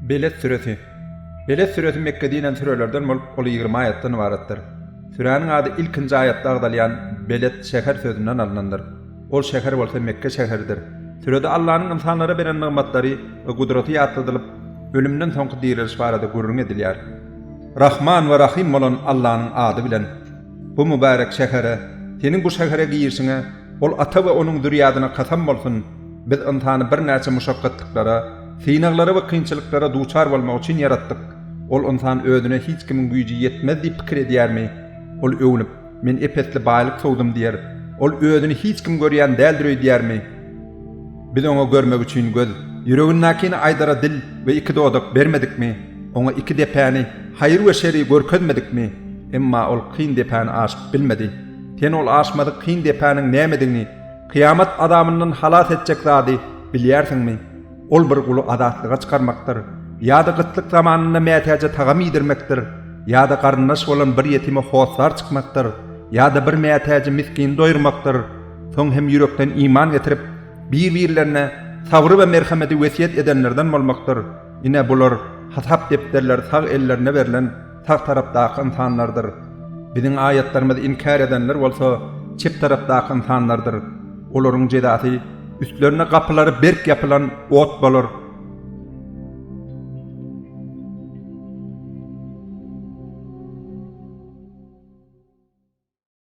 Beled süresi. Beled süresi Mekgede inen sürelerden bolup, ol 20 aýatdan ybaratdyr. Süräniň ady ilkinji aýatda agzalýan Beled şäher sözünden alnandyr. Ol şäher bolsa Mekge şäheridir. Sürede Allanyň ynsanlara beren nygmatlary we gudraty ýatladylyp, ölümden soňky direliş barada gürrüň edilýär. Rahman we Rahym bolan Allanyň ady bilen. Bu mübärek şähere, seniň bu şähere girişiňe, ol ata we onuň zürýadyna kasam bolsun, biz ynsany birnäçe muşakgatlyklara, synaglara we kynçylyklara duçar bolmak üçin ýaratdyk. Ol ynsan özüne hiç kimiň güýji ýetmez diýip pikir edýärmi? Ol öwnüp, Men ep-esli baýlyk sowdum diýer. Ol özüni hiç kim görýän däldir öýdýärmi? Biz oňa görmek üçin göz, ýüregindäkini aýdara dil we iki dodak bermedikmi? Oňa iki depäni, haýyr we şeri görkezmedikmi? Emma ol kyn depäni aşyp bilmedi. Sen ol aşmadyk kyn depäniň nämedigini, kyýamat azabyndan halas etjek zady bilýärsiňmi? Ol bir guly azatlyga çykarmakdyr, ýa-da gytlyk zamanynda mätäje tagam iýdirmekdir, ýa-da garyndaş bolan bir ýetime hossar çykmakdyr, ýa-da bir mätäji misgini doýurmakdyr. Soň hem ýürekden iman getirip, bir-birlerine sabry we merhemeti wesýet edenlerden bolmakdyr. Ine, bular hasap depderleri sag ellerine berlen sag tarapdaky ynsanlardyr. Biziň aýatlarymyzy inkär edenler bolsa çep tarapdaky ynsanlardyr. Olaryň jezasy üstlerine gapylary berk ýapylan ot bolar.